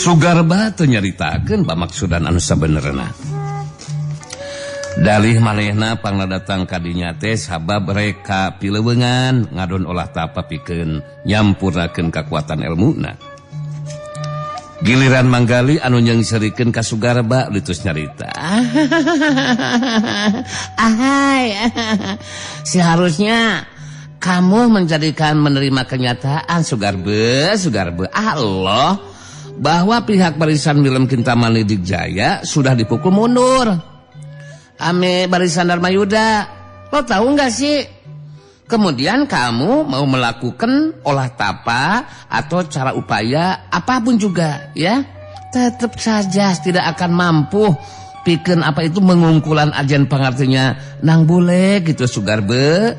Sugarba teu nyaritakeun pamaksudan anu sabenerna. Dalih manehna pangna datang ka dinya teh sabab reka pileuweungan ngadon olah tapa pikeun nyampurnakeun kakuatan elmuna. Giliran Manggali anu nyeungseurikeun ka Sugarba litus nyarita. Ahai, seharusnya kamu menjadikan menerima kenyataan Sugarba, Sugarba. Allah, bahwa pihak barisan Wilem Kintamani Digjaya sudah dipukul mundur. Ame barisan Dharma Yuda, lo tahu nggak sih? Kemudian kamu mau melakukan olah tapa atau cara upaya apapun juga, ya, tetap saja tidak akan mampu pikeun apa itu mengungkulan ajen pangartinya nang bule gitu Sugarba.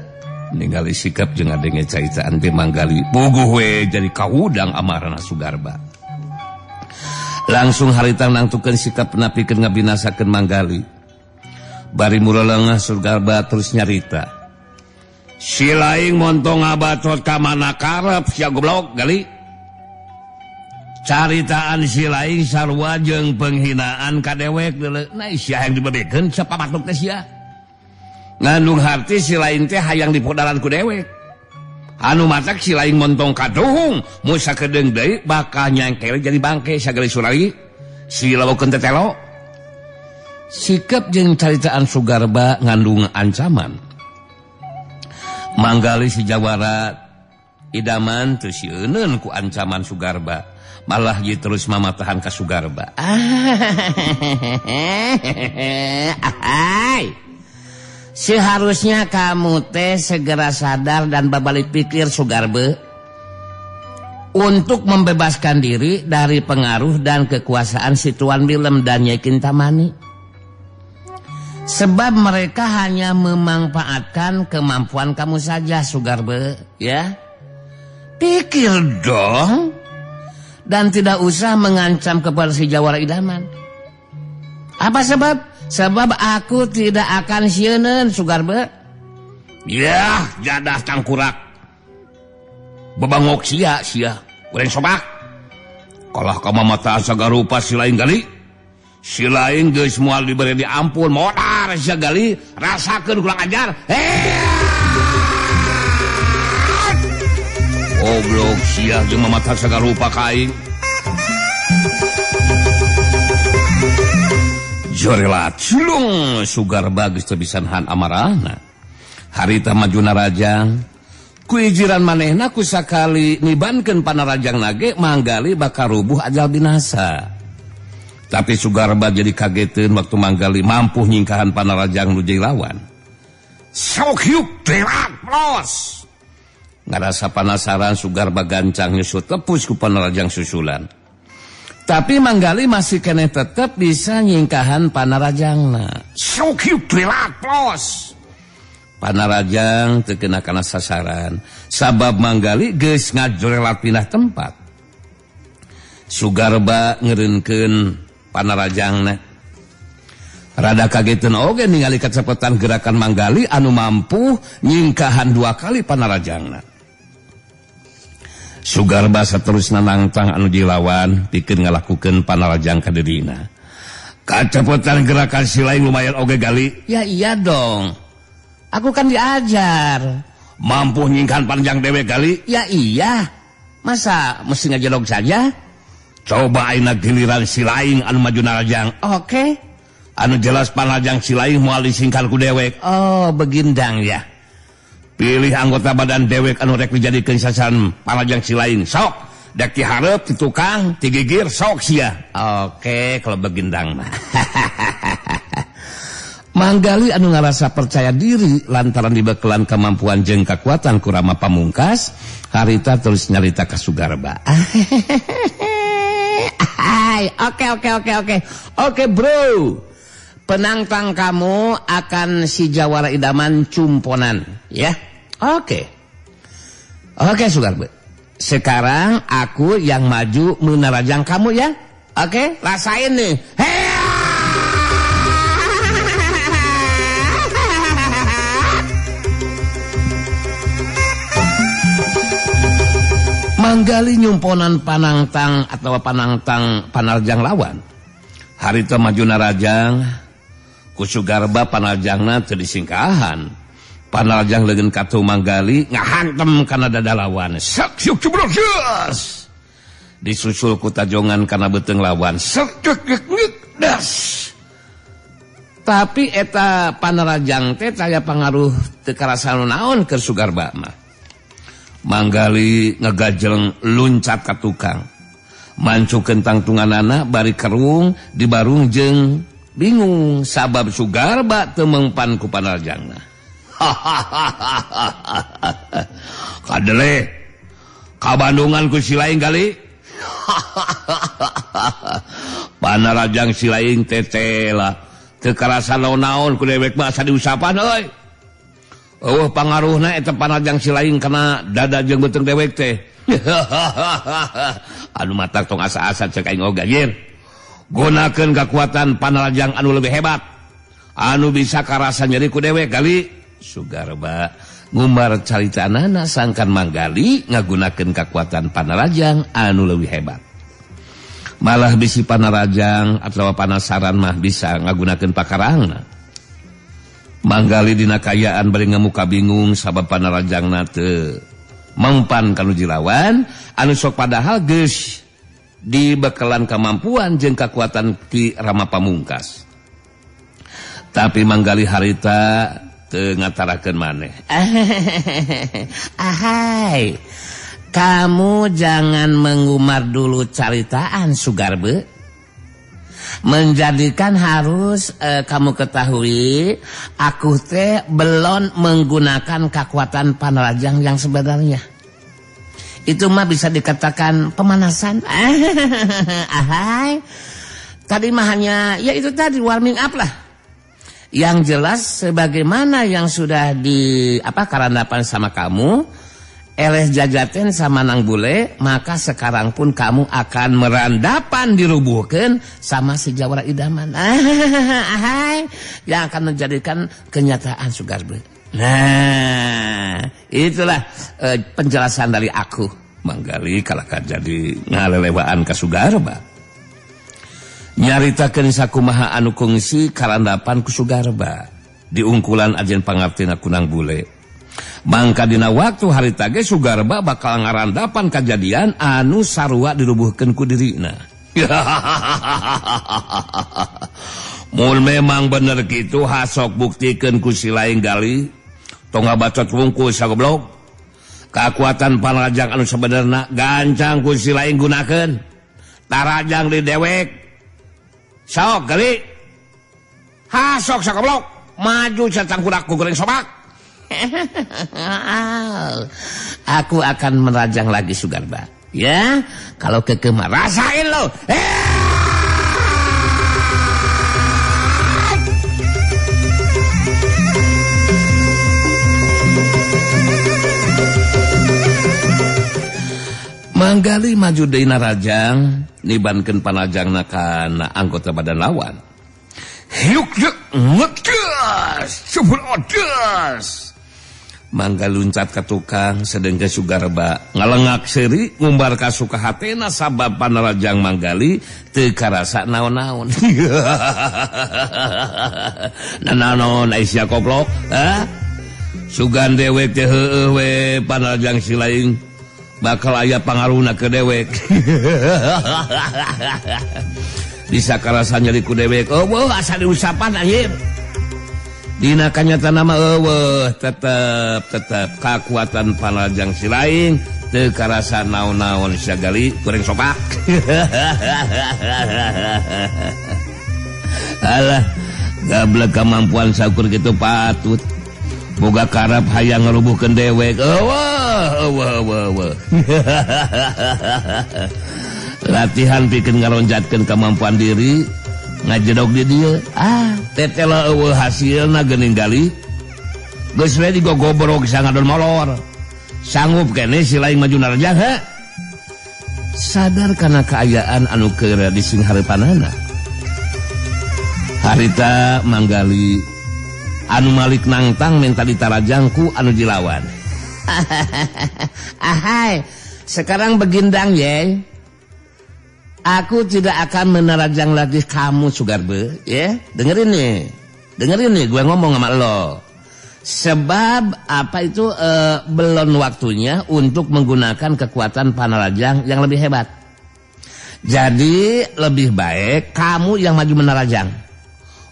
Ningali sikap jeung adenge caitaan teh Manggali puguh we jadi kaudang amarana Sugarba. Langsung harita nangtukeun sikap napikeun ngabinasakeun Manggali. Bari murelengah Sugarba terus nyarita. Si laing montong ngabacot ka mana karep sia goblok gali. Caritaan si laing sarua jeung penghinaan ka dewek deuleu. Nah sia hayang dibebekeun sapabatuk teh sia. Ngandung harti si laing teh hayang dipodalan ku dewek. Anu matak si laing montong kaduhung mun sakedeung deui bakal nyangkele jadi bangke sagali surali. Si lawokeun tetelo. Sikap jeung caritaan Sugarba ngandung ancaman. Manggali si jawara idaman teu sieuneun ku ancaman Sugarba, malah ye terus mamatahan ka Sugarba. Ahai. Seharusnya kamu teh segera sadar dan berbalik pikir Sugarba untuk membebaskan diri dari pengaruh dan kekuasaan si Tuan Wilem dan Nyai Kintamani. Sebab mereka hanya memanfaatkan kemampuan kamu saja Sugarba, ya. Pikir dong. Dan tidak usah mengancam kepada si jawara idaman. Apa sebab? Sebab aku tidak akan sieuneun Sugarba. Yah, jadah tangkurak. Bebangok sia sia, goreng sobak. Kalah ka mamata sagarupa si lain gali. Si lain geus moal dibere diampun, modar sia gali, rasakeun kurang ajar. Goblok sia jeung mamata sagarupa ka aing. Jorelat cilung Sugarba geus teu bisa nahan amarahna. Harita maju narajang. Ku ijiran manehna ku sakali nibankeun panarajang nage Manggali bakal rubuh ajal binasa. Tapi Sugarba jadi kageteun waktu Manggali mampu nyingkahan panarajang nu jadi lawan. Sok hiup terak plos. Ngarasa panasaran Sugarba gancang nyusut tepus ku panarajang susulan. Tapi Manggali masih keneh tetep bisa nyingkahan panarajangna. Sok hiup terak plos. Panarajang teu kena kana sasaran sabab Manggali geus ngajorelat pindah tempat. Sugarba ngeureunkeun panarajangna. Rada kageteun oge ningali kacepetan gerakan Manggali anu mampu nyingkahan dua kali panarajangna. Sugarba saterusna nangtang anu dilawan pikeun ngalakukeun panarajang ka dirina. Kacepetan gerakan si lain lumayan oge gali. Ya iya dong. Aku kan diajar. Mampu nyingkahan panjang dewek gali? Ya iya. Masa mesti ngajelog saja? Coba ayeuna giliran si lain anu maju narajang. Oke. Anu jelas panajang si lain moal disingkan ku dewek. Oh, begindang ya. Pilih anggota badan dewek anu rek dijadikeun sasaran panajang si lain. Sok, dek ti hareup ti tukang, ti gigir sok sia. Oke, kalau begindang mah. Manggali anu ngarasa percaya diri lantaran dibekelan kemampuan jeung kekuatan ku Rama Pamungkas, harita terus nyarita ka Sugarba. Oke. Oke, bro. Penantang kamu akan si jawara idaman cumponan, ya. Oke. Oke, Sugarba. Sekarang aku yang maju menarajang kamu ya. Oke, rasain nih. Hey! Manggali nyumponan panangtang atau panangtang panarjang lawan. Harita maju narajang ku Sugarba panarjangna teu disingkahan. Panarjang leungeun katuh Manggali ngahantem kana dada lawan. Sek syuk cubruk geus. Disusul ku tajongan kana beuteung lawan. Sek gek gek das. Tapi eta panarajang teh taya pangaruh teu karasa naon keur Sugarba mah. Manggali ngegajeng luncat ka tukang. Mancukeun tangtunganana bari kerung dibarung jeung bingung sabab Sugarba teu mengpan ku panarjangna. Kadele kabandungan ku si laing kali. Panarajang si laing teh tela teu karasa naon ku dewek mah asa diusapan euy. Eueuh pangaruhna eta panarjang si laing kana dada jeung beuteung dewek teh. Anu matak tong asa-asa cek aing oge anjir. Gunakeun kakuatan panarjang anu leuwih hebat. Anu bisa karasa nyeri ku dewek gali. Sugarba ngumbar caritanana sangkan Manggali ngagunakeun kakuatan panarajang anu leuwih hebat. Malah bisi panarajang atawa panasaran mah bisa ngagunakeun pakarangna. Manggali dina kayaan bari ngamuka bingung sabab panarajangna teu mempan kanu jilawan anu sok padahal geus dibekelan kemampuan jeung kakuatan Ki Rama Pamungkas. Tapi Manggali harita teu ngatarakeun maneh. Ahai, kamu jangan mengumar dulu caritaan Sugarbe. Menjadikan harus kamu ketahui aku teh belum menggunakan kekuatan panarajang yang sebenarnya. Itu mah bisa dikatakan pemanasan. Ahai. Tadi mah hanya ya itu tadi warming up lah. Yang jelas sebagaimana yang sudah di apa karandapan sama kamu, eleh jajaten sama nang bule, maka sekarang pun kamu akan merandapan dirubuhkan sama si jawara idaman. Ahai, yang akan menjadikan kenyataan Sugarba. Nah, itulah penjelasan dari aku. Manggali kalahkan jadi ngalelewaan ka Sugarba. Nyaritakeun sakumaha anu kungsi karandapan ku Sugarba diungkulan ajen pangartina kunang bule. Mangka dina waktu harita ge Sugarba bakal ngarandapan kajadian anu sarua dirubuhkeun ku dirina. Mun memang bener kitu hasok buktikeun ku si laing gali tong ngabacot wungkul sagoblok. Kakuatan panarajang anu sebenarna gancang ku si laing gunakeun. Tarajang di dewek. Sok gali. Ha sok sagoblok maju catangkurak ku goreng sobak. Aku akan merajang lagi Sugarba. Ya, kalau kekemar rasain lo. Manggali maju deui narajang nibankeun panajangna kana anggota badan lawan. Hiuk yuk ngegas subur odas. Mangga luncat ka tukang sedengke Sugarba ngalengak seuri ngumbar ka sukahatena sabab panarajang Manggali teu karasa naon-naon. Nanaon ai sia koplok, ha? Sugan dewek teh heueuh we panarajang si laing bakal aya pangaruhna ke dewek. Bisa karasa nyeri ku dewek. Eueuh asa diusapan anjir. Dina kanyataan mah eueuh tetep kakuatan panarajang si laing teu karasa naon-naon sia gali goreng sopak. Alah, gablek kemampuan saukur kitu patut. Boga karep hayang ngarubuhkeun dewek. Eueuh eueuh eueuh. Latihan pikeun ngaronjatkeun kemampuan diri ngajedog di dieu. Ah, tetela eueuh hasilna geuning gali. Geus we digogobrog sangadon molor. Sanggup keneh si laing maju narajang ha? Sadar kana kaayaan anu keur dising hareupanana. Harita Manggali anu malik nangtang minta ditarajang ku anu dilawan. Ahai, Sekarang begindang ye. Aku tidak akan menerajang lagi kamu Sugarbe, ya. Dengerin nih. Dengerin nih gue ngomong sama lo. Sebab apa itu belum waktunya untuk menggunakan kekuatan panarajang yang lebih hebat. Jadi lebih baik kamu yang maju menerajang.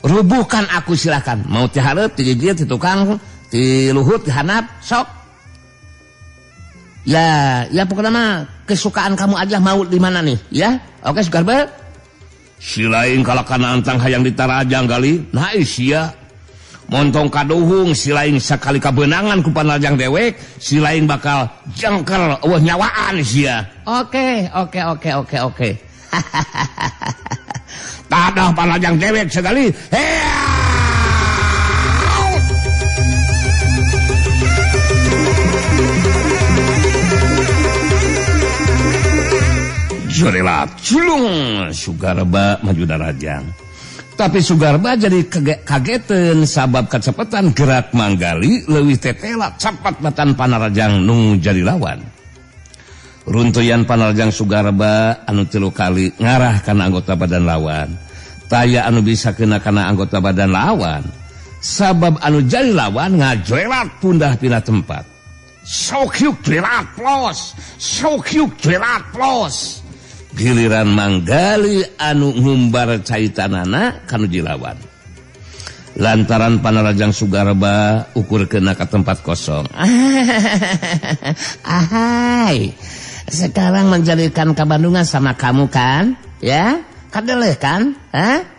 Rubuhkan aku silakan. Mau tiharep, tigigir, titukang, tiluhut, tihanap, sok. Ya, ya pokoknya mah kesukaan kamu aja mau di mana nih, ya? Oke, Sugarbe. Silain kalakana antang hayang ditarajang kali. Nah, sia. Montong kaduhung silain sakali kabenangan ku panarajang dewek, silain bakal jengkel eueuh nyawaan sia. Oke. Tadah panarajang dewek sekali. Jorelat culung Sugarba maju darajang. Tapi Sugarba jadi kagetan sabab kecepatan gerak Manggali leuwih tetela cepat batan panarajang nu jadi lawan. Runtuyan panarajang Sugarba anu 3 kali ngarah kana anggota badan lawan. Taya anu bisa kena kana anggota badan lawan. Sabab anu jadi lawan ngajoelat pundah pina tempat. Sokyuk jelat plos, sokyuk jelat plos. Giliran Manggali anu ngumbar caitanana kanu dilawan. Lantaran panarajang Sugarba ukur kena ke tempat kosong. Ahai, sekarang menjadikan kabandungan sama kamu kan? Ya, kadeleh kan? Hah?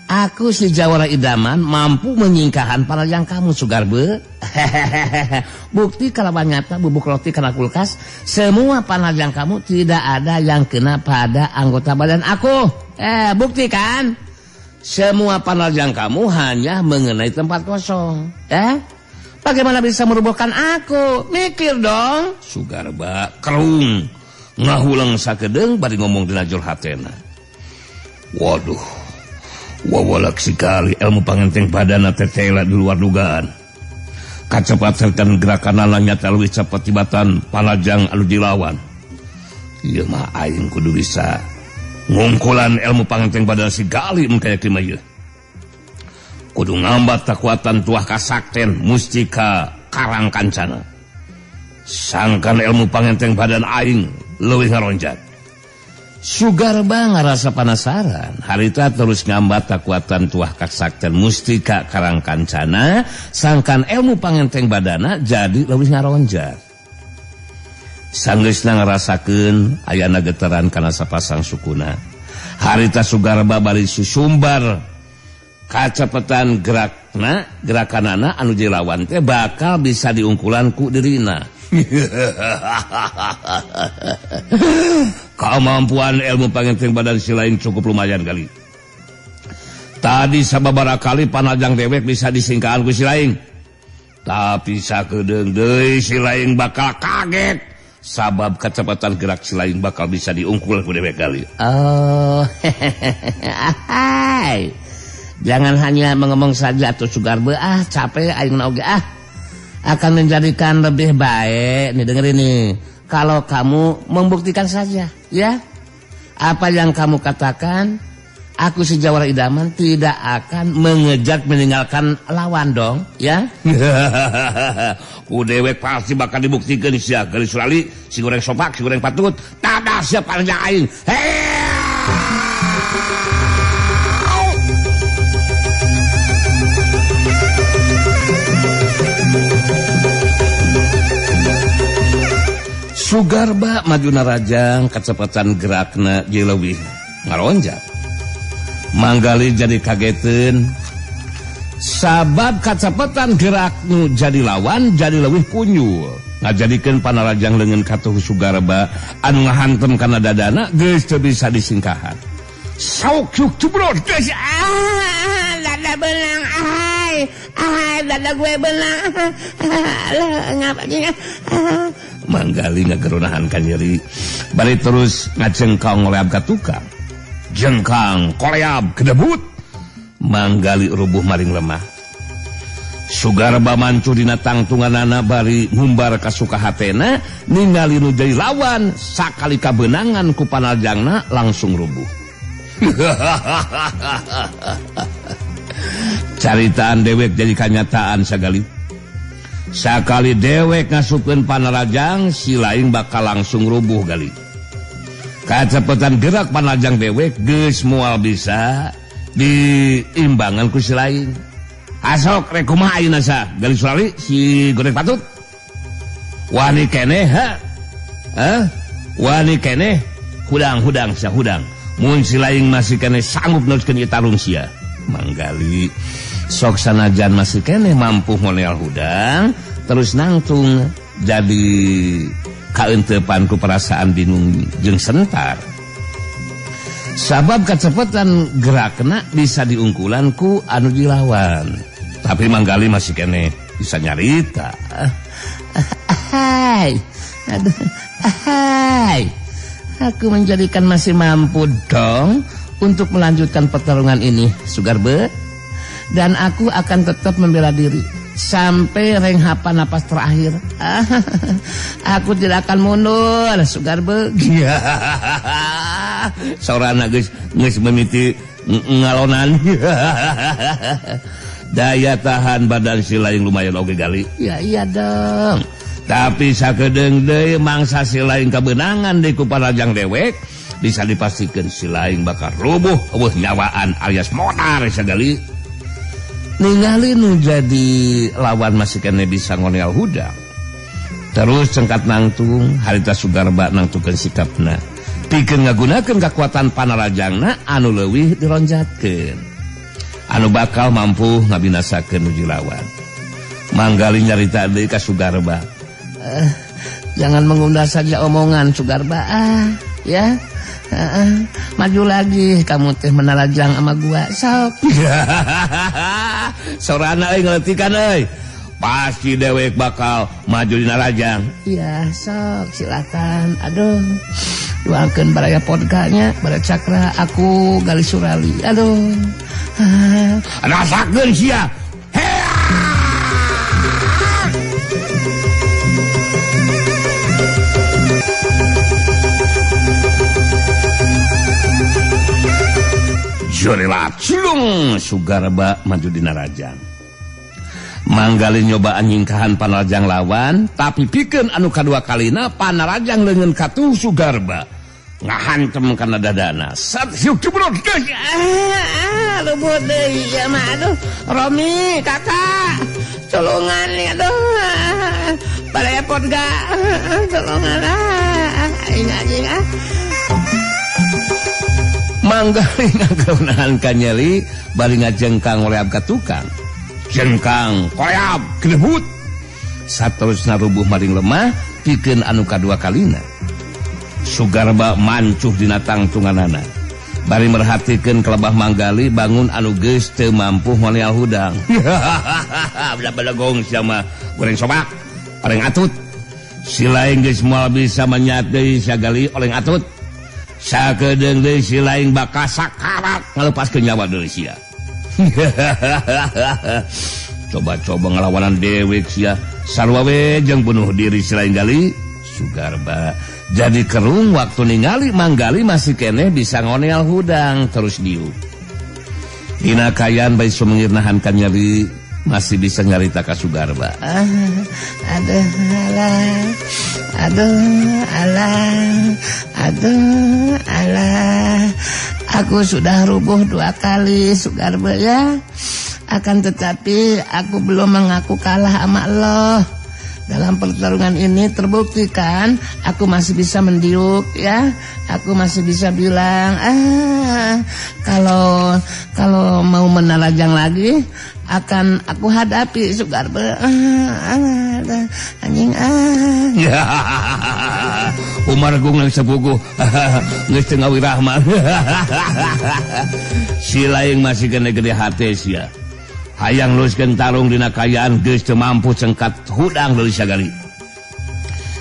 Aku si jawara idaman mampu menyingkahan panarajang kamu Sugarbe. Bukti kalawan nyata bubuk roti kena kulkas, semua panarajang kamu tidak ada yang kena pada anggota badan aku. Bukti kan? Semua panarajang kamu hanya mengenai tempat kosong. Bagaimana bisa merubuhkan aku? Mikir dong. Sugarba kerung ngahulang sakedeung bari ngomong dina jol hatena. Waduh. Wawalak sekali ilmu pangenteng badana tetela di luar dugaan. Kacepatan gerakan nyata leuwih cepet tibatan panarajang anu dilawan. Ieu mah aing kudu bisa ngungkulan ilmu pangenteng badan si Gali mun kaya kieu mah ieu. Kudu ngambat kekuatan tuah kasakten mustika karang kancana. Sangkan ilmu pangenteng badan aing leuwih ngaronjat. Sugarba ngarasa penasaran. Harita terus ngambat kekuatan tuah kasakten mustika karang kancana, sangkan ilmu pangenteng badana jadi leuwih ngaronjat. Sanggeusna ngarasakeun ayana getaran kana sapasang sukuna. Harita Sugarba bari susumbar kacepetan gerakna, gerakanana anu dilawan teh bakal bisa diungkulan ku dirina. Kemampuan ilmu pangenteng badan si lain cukup lumayan kali. Tadi sababaraha kali panajang dewek bisa disingkahan ku si lain. Tapi sakedeung deui si lain bakal kaget sabab kecepatan gerak si lain bakal bisa diungkul ku dewek kali. Oh. Hai. Jangan hanya mengomong saja atau Sugarba, ah capek aing oge ah. Akan menjadikan lebih baik nih, dengerin nih. Kalau kamu membuktikan saja, ya. Apa yang kamu katakan, aku si jawara idaman tidak akan mengejar meninggalkan lawan dong, ya. Ku dewek pasti bakal dibuktikan sia geulis sulali, si goreng sopak, si goreng patut, tadah sia panjang aing. Sugarba maju narajang kecepatan gerakna jadi leuwih ngaronjat. Manggali jadi kageteun sabab kecepatan gerak nu jadi lawan jadi leuwih kunyul. Ngajadikeun panarajang leungeun katuh Sugarba anu ngahantem kana dadana geus teu bisa disingkahan. Sok yuk jebrot geus ah dada belang ahai ahai dada gue belang ngapa Manggali ngagerunahan ka nyeri bari terus ngajengkang ngoleab ka tukang jengkang koleab kedebut. Manggali rubuh maring lemah. Sugarba mancu dina tangtunganana bari ngumbar ka sukahatena ningali nu jadi lawan sakali kabeunangan ku panarajangna langsung rubuh. Caritaan dewek jadi kanyataan sagali. Sakali dewek ngasupkeun panarajang si lain bakal langsung rubuh gali. Kacepetan gerak panarajang dewek geus moal bisa diimbangan ku si lain. Asok rek kumaha ayeuna sa Gali Surali si goreng patut. Wani keneh ha? Hah? Wani keneh hudang-hudang sia hudang. Mun si lain masih keneh sanggup neruskeun ieu tarung sia. Manggali sok sanajan masih keneh mampu ngonel hudang terus nangtung jadi kaenteupan ku perasaan bingung jeung sentar. Sabab kacepetan gerakna bisa diungkulan ku anu dilawan. Tapi Manggali masih keneh bisa nyarita. Hai, aduh, hai. Aku menjadikan masih mampu dong untuk melanjutkan pertarungan ini, Sugarba. Dan aku akan tetap membela diri sampai renghapan napas terakhir. Aku tidak akan mundur, Sugarba. Sorana geus geus mimiti ngalonan. Daya tahan badan si lain lumayan oge gali. Ya iya dong. Tapi sakedeung deui mangsa si lain kabeunangan deui ku panarajang dewek, bisa dipastikan si lain bakal rubuh eueuh nyawaan alias modar sagali. Ningali nu jadi lawan masih kene bisa ngonel hudang. Terus cengkat nangtung harita Sugarba nangtukeun sikapna. Pikeun ngagunakeun kakuatan panarajangna anu leuwih dironjatkeun. Anu bakal mampu ngabinasakeun nu lawan. Manggali nyarita deui ka Sugarba. Jangan mengunda saja omongan Sugarba, ya. Maju lagi kamu teh menarajang sama gua sok. Sorana euy ngeletikan euy. Pasti dewek bakal maju dina rajang. Iya sok silakan. Aduh, duangkeun baraya podkanya, baraya cakra aku Gali Surali. Aduh. Rasakeun sia. Jorela cilung Sugarba maju dina rajang. Manggali nyobaan nyingkahan panarajang lawan, tapi pikeun anu kadua kalina panarajang leungeun katuh Sugarba ngahantem kana dadana. Sat hiuk jebrot deui. Lubut deui ieu mah aduh. Romi kakak tulungan aduh. Barepot ga tulungan aing anjing ah. Manggali ngageunahan ka nyeri bari ngajengkang ngoleab ka tukang. Jengkang koyab gelebut. Saterusna rubuh maring lemah pikeun anu kadua kalina. Sugarba mancuh dina tangtunganana. Bari merhatikeun kelebah Manggali bangun anu geus teu mampu ngoleal hudang. Bela-belegong sia mah goreng sobak, oleng atut. Si lain geus moal bisa menyat deui sagali oleng atut. Sakedeung deui si lain bakal sakarat ngalepaskeun nyawa deui sia. Coba-coba ngelawanan dewek sia, sarua we jeung bunuh diri si lain gali. Sugarba jadi kerung waktu ningali Manggali masih keneh bisa ngonel hudang terus diuk. Dina kayan bae sumengir nahan ka nyeri masih bisa nyarita ka Sugarba. Aduh alah, aduh alah, aduh alah. Aku sudah rubuh 2 kali Sugarba ya. Akan tetapi aku belum mengaku kalah sama lo. Dalam pertarungan ini terbukti kan aku masih bisa mendiuk ya. Aku masih bisa bilang kalau mau menarajang lagi akan aku hadapi Sugarba. Anjing Ya. Umar gung sepugu geus teu ngawirahman. Si lain masih gede-gede hate sia. Hayang luskeun tarung dina kayaan geus teu mampu cengkat hudang deui sagali.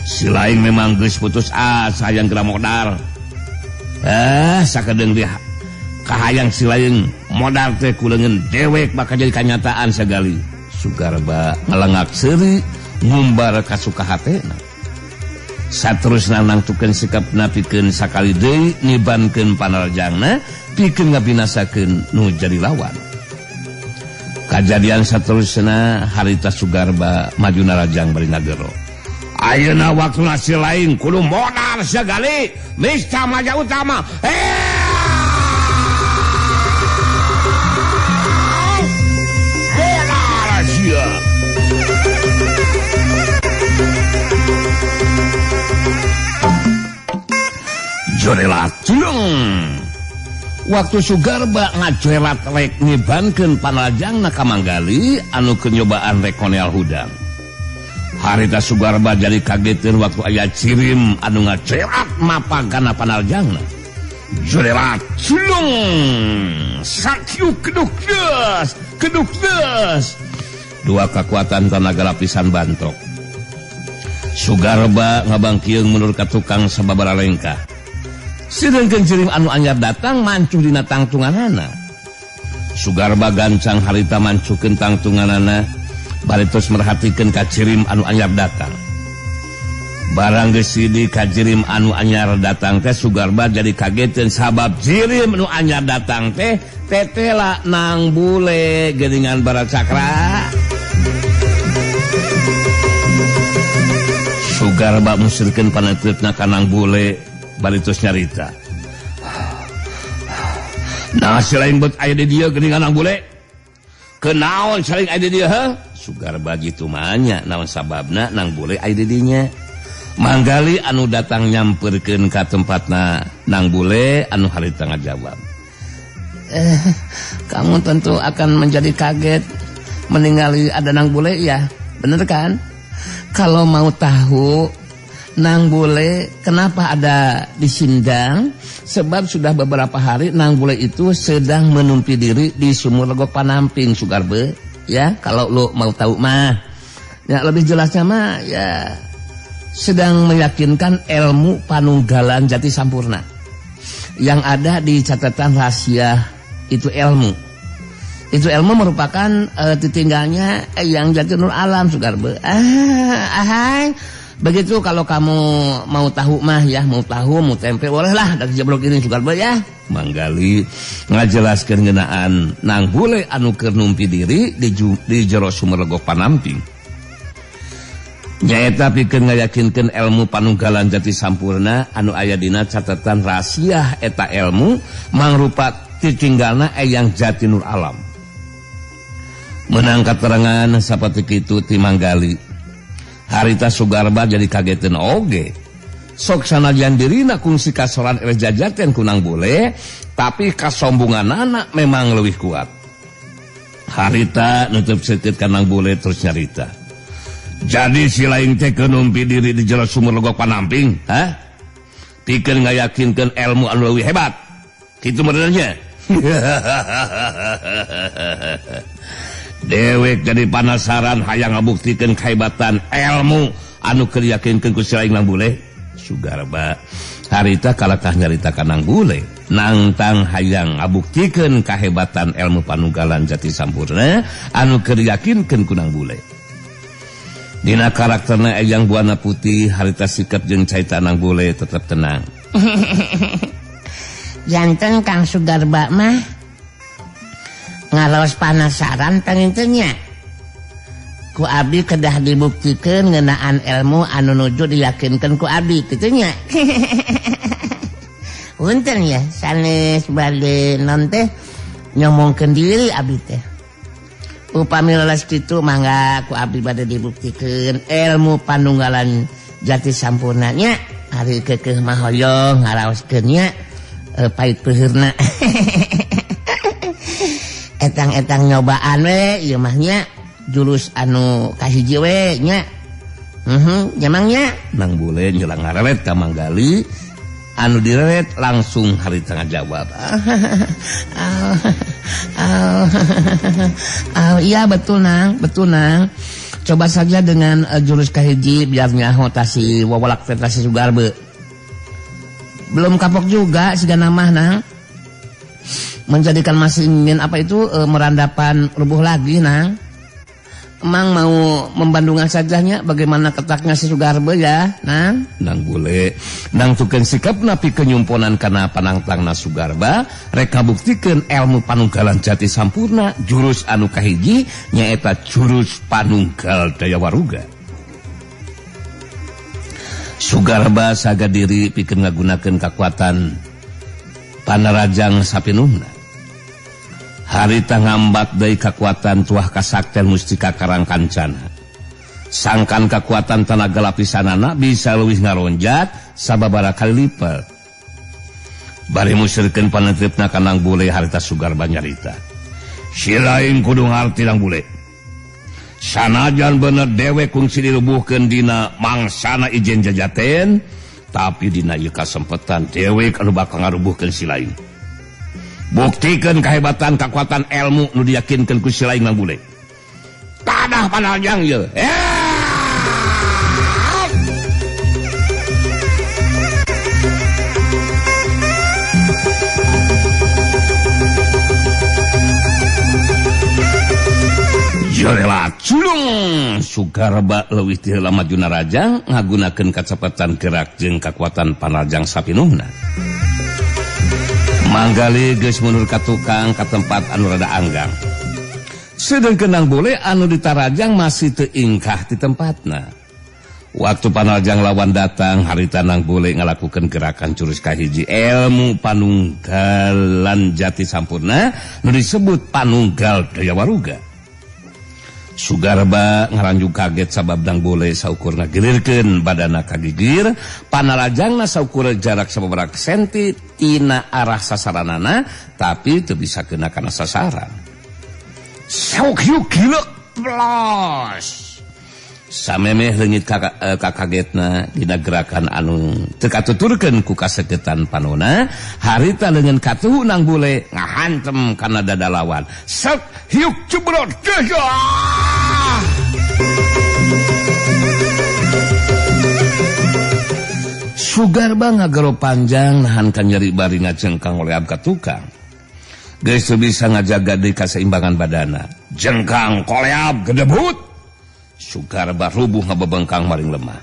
Si lain memang geus putus asa hayang geura modar. Sakedeung dia kahayang si lain modar teh ku leungeun dewek bakal jadi kanyataan sagali. Sugarba ngalengak seuri ngumbar kasuka hatena. Saterusna nangtukeun sikapna pikeun sakali deui nibankeun panarjangna pikeun ngabinasakeun nu jadi lawan. Kajadian saterusna harita Sugarba maju narajang bari ngagero. Ayeuna waktuna si lain kudu modal sagali mista maja utama. Modal sia. Jorelat tulung. Waktu Sugarba ngajorelat rek nibankeun panarjangna ka Manggali anu keur nyobaan rek koneal hudang. Harita Sugarba jadi kageteun waktu aya cirim anu ngacerat mapag kana panarjangna. Jorelat tulung. Sakieu keduk deus, keduk deus. Dua kekuatan tanaga lapisan bantrok. Sugarba ngabangkieung mundur ka tukang sababaraha lengkah. Sedangkan jirim anu anyar datang mancuh dina tangtunganana. Sugarba gancang harita mancuhkeun tangtunganana bari terus merhatikeun ka cirim anu anyar datang. Barang geus sidi ka jirim anu anyar datang teh Sugarba jadi kageteun sabab jirim anu anyar datang teh tetela nang bule geuningan bara cakra. Sugarba musirkeun paneutreupna ka nang bule bari terus nyarita. Nah si lain bet aya di dieu geuningan nang bule. Kenaon saling aya di dieu heuh? Sugarba jitu mah nya naon sababna nang bule aya di dinya. Manggali anu datang nyamperkeun ka tempatna nang bule anu harita ngajawab. Kamu tentu akan menjadi kaget meninggali ada nang bule ya, bener kan? Kalau mau tahu nang bule kenapa ada di Sindang, sebab sudah beberapa hari nang bule itu sedang menumpi diri di sumur Legok Panamping Sugarba ya. Kalau lo mau tahu mah ya lebih jelasnya mah ya sedang meyakinkan ilmu panunggalan jati sampurna yang ada di catatan rahasia itu ilmu. Itu ilmu merupakan ditinggalnya yang jati nur alam Sugarba. Ahai. Begitu kalau kamu mau tahu mah ya, mau tahu, mau tempe bolehlah dari jeblok ini Sugarba ya. Manggali ngajelaskeun ngeunaan nang bule anu keur numpi diri di jero sumur Legok Panamping. Nyaeta pikeun ngayakinkeun ilmu panunggalan jati sampurna anu aya dina catatan rahasia eta ilmu mangrupa titinggalna eyang jati nur alam. Menang katerangan saperti kitu ti Manggali. Harita Sugarba jadi kageteun oge. Sok sanajan dirina kungsi kasoran eleh jajaten ku nang bule, tapi kasombonganana memang leuwih kuat. Harita nutup seukeut ka nang bule terus nyarita. Jadi si lain teh keur numpi diri di jero sumur Legok Panamping, hah? Pikeun ngayakinkeun ilmu anu leuwih hebat. Kitu modelnya. Dewek jadi panasaran hayang ngabuktikeun kehebatan ilmu anu keur diyakinkeun ku si lain nang bule. Sugarba harita kalakah nyarita ka nang bule nangtang hayang ngabuktikeun kahebatan ilmu panunggalan jati sampurna anu keur diyakinkeun ku nang bule. Dina karakterna Eyang Buana Putih harita sikap jeung carita nang bule tetep tenang. Janten Kang Sugarba mah ngaraos panasaran pangintennya. Ku abdi kedah dibuktikeun ngeunaan ilmu anu nuju diyakinkeun ku abdi kitu nya. Punten ya sanes bade non teh nyomongkeun diri abdi teh. Upami leles kitu mangga ku abdi bade dibuktikeun ilmu panunggalan jati sampurna nya. Ari keukeuh mah hoyong ngaraoskeun nya pait peuheurna. Etang-etang nyobaan we ieu mah nya jurus anu kahiji we nya. Nyamangnya nang bule nyelang ngareret ka Manggali anu direret langsung harita ngajawab. Iya betul nang, betul nang. Coba saja dengan jurus kahiji biar nyaho tasi wawalak tasi Sugarba. Belum kapok juga sigana mah nang. Menjadikan masih ingin apa itu merandapan rubuh lagi nang. Emang mau membandungan sajanya bagaimana ketaknya si Sugarba ya, Nang? Nang bule, nangtukeun sikapna pikeun nyumponan kana panangtangna Sugarba, rek ngabuktikeun ilmu panunggalan jati sampurna jurus anu kahiji nyaeta jurus panunggal daya waruga. Sugarba saga diri pikeun ngagunakeun kakuatan panarajang sapinuhna. Harita ngambat deui kakuatan tuah kasakten mustika Karang Kancana. Sangkan kakuatan tanaga lapisanana bisa leuwih ngaronjat sababaraha kali lipat. Bari musirkeun panetripna ka Nang Bule harita Sugarba nyarita. Si lain kudu ngarti Nang Bule. Sanajan bener dewek kungsi dirubuhkeun dina mangsana ijen jajaten, tapi dina ieu kasempetan dewek anu bakal ngarubuhkeun si lain. Buktikan kehebatan kekuatan ilmu nu diyakinkan ku si lain Nang Bule. Tadah panajang ye. Jorela culung Sugarba leuwih ti heula maju narajang ngagunakeun kacepatan gerak jeung kakuatan panajang sapinuhna. Manggali geus mundur ka tukang ka tempat anu rada anggang. Sedengkeun Nang Bule anu ditarajang masih teu ingkah di tempatna. Waktu panarajang lawan datang, harita Nang Bule ngalakukeun gerakan jurus kahiji ilmu panunggalan jati sampurna nu disebut panunggal daya waruga. Sugarba ngaranjug kaget sabab Nang Bule saukur ngagilirkeun badana kagigir, panarajangna saukur jarak sababaraha senti tina arah sasaranana, tapi teu bisa kena kana sasaran. Sauk hiuk gilek plos. Samemeh leungit kakagetna dina gerakan anu teu katuturkeun ku kaseketan panona, harita leungeun katuhu Nang Bule ngahantem kana dada lawan. Sauk hiuk jebrot. Sugarba ngagero panjang nahan kanyeri bari ngajengkang oleh ka tukang. Geus teu bisa ngajaga deui kaseimbangan badana. Jengkang koleab gedebut. Sugarba rubuh ngabebengkang maring lemah.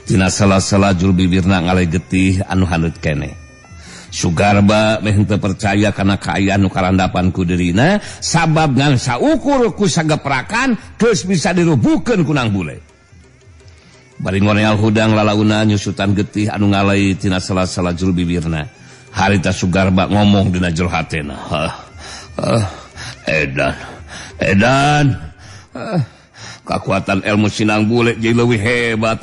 Tina sela-sela jul bibirna ngalai getih anu haneut keneh. Sugarba meh henteu percaya kana kaayaan nu karandapan ku dirina sabab ngan saukur ku sageprakan geus bisa dirubuhkeun ku Nang Bule. Bari ngoreal hudang lalauna nyusutan getih anu ngalai tina sela-sela jul bibirna. Harita Sugarba ngomong dina jero hatena. Edan, edan. Kakuatan ilmu si Nang Bule jadi leuwih hebat.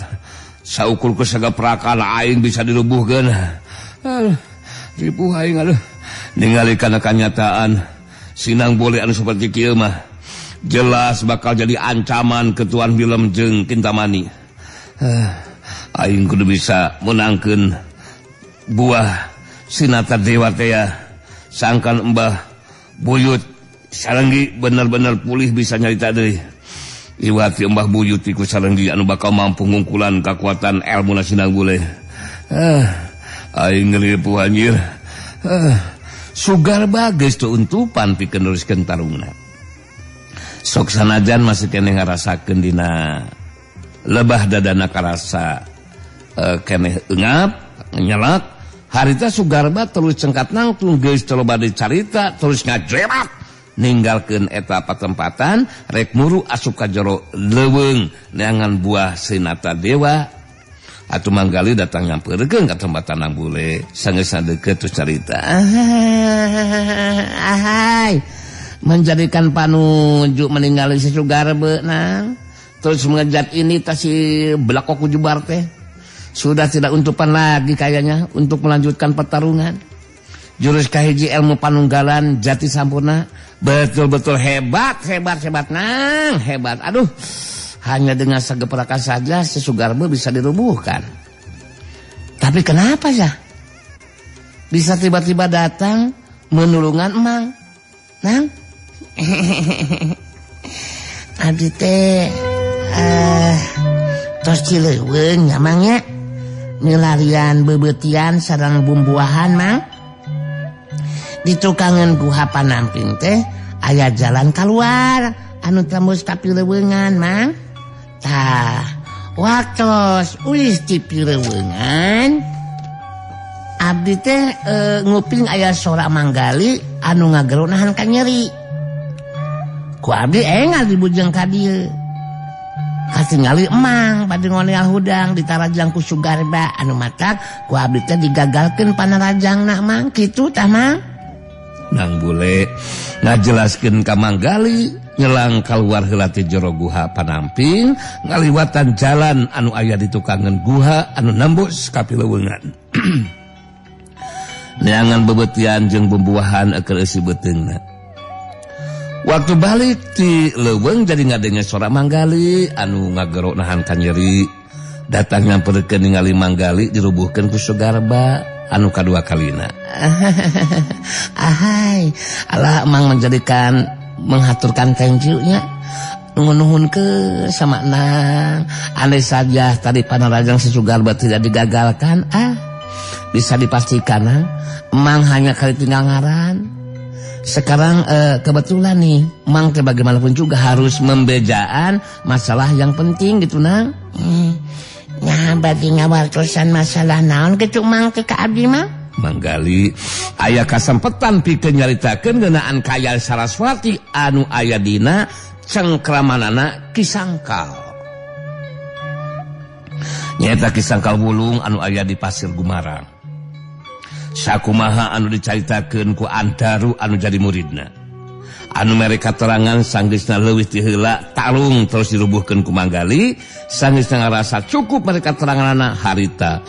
Saukur ku sageprakan aing bisa dirubuhkeun. Ripuh aing aduh. Ningali kana kanyataan si Nang Bule anu saperti kieu mah jelas bakal jadi ancaman ke Tuan Wilem jeung Kintamani. Aing kudu bisa menangkeun buah Sinata Dewa teh ya. Sangkan Mbah Buyut Sarenggi bener-bener pulih bisa nyarita deui. Iwati Mbah Buyut iku Sarenggi anu bakal mampu ngungkulan kakuatan ilmu si Nang Bule. Aing ngelipuh anjir. Sugarba geus teu untupan pikeun neruskeun tarungna. Sok sanajan masih keneh ngarasakeun dina lebah dadana karasa keneh eungap nyelak. Harita Sugarba terus cengkat nangtung geus teu loba dicarita terus ngajerat ninggalkeun eta patempatan rek muru asup ka jero leuweung neangan buah Sinata Dewa. Atuh manggali datang nyamperkeun ka tempatan Nang Bule sanggeusna deukeut terus carita. Ahai menjadikan panuju meninggali si Sugarba nang terus mengejat ini tas si belakok kujubar teh. Sudah tidak untupan lagi kayaknya untuk melanjutkan pertarungan. Jurus kahiji ilmu panunggalan jati sampurna betul-betul hebat, hebat, hebat nang, hebat. Aduh, hanya dengan segeprakan saja si Sugarba bisa dirubuhkan. Tapi kenapa ya? Bisa tiba-tiba datang menulungan emang, nang? Abdi teh tos cileuweung nya mang nya. Milarian bebeutian sareng bumbuahan mang. Di tukangan guha panamping teh aya jalan keluar anu tembus ka Pileweungan Mang. Tah, waktos uih ti Pileweungan abdi teh nguping aya sora Manggali anu ngagero nahan ka nyeri. Ku abdi engal dibujeng ka dieu. Katingali emang bade ngoneal hudang ditarajang ku Sugarba anu matak ku abdi teh digagalkeun panarajangna Mang kitu tah Mang. Nang bule ngajelaskeun ka Manggali nyelang kaluar heula ti jero guha panamping ngaliwatan jalan anu aya di tukangan guha anu nembus ka Pileweungan. Neangan bebetian jeung bumbuahan keur eusi beuteungna. Waktu balik ti leuweung jadi ngadenge sora Manggali anu ngagero nahan ka nyeri. Datang nyamperkeun ningali Manggali dirubuhkeun ku Sugarba anu kadua kalina. Ahai, alah emang menjadikan menghaturkan thank you-nya. Nuhun ke sama nang. Andai saja tadi panarajang si Sugarba tidak digagalkan, bisa dipastikan nang, emang hanya kali tinggal ngaran. Sekarang kebetulan nih, Mang teh bagaimanapun juga harus membejaan masalah yang penting gitu nang. Nah, bagi ngawartosan masalah naon gitu Mang ke ka abdi mah? Manggali aya kasempetan pikeun nyaritakeun ngeunaan kaya Saraswati anu aya dina cengkramanana Ki Sangkal. Nyaeta Ki Sangkal Wulung anu aya di Pasir Gumarang. Sakumaha anu dicaritakeun ku Andaru anu jadi muridna. Anu mere katerangan sanggeusna leuwih ti heula tarung terus dirubuhkeun ku Manggali, sanggeusna ngarasa cukup mere kateranganana harita.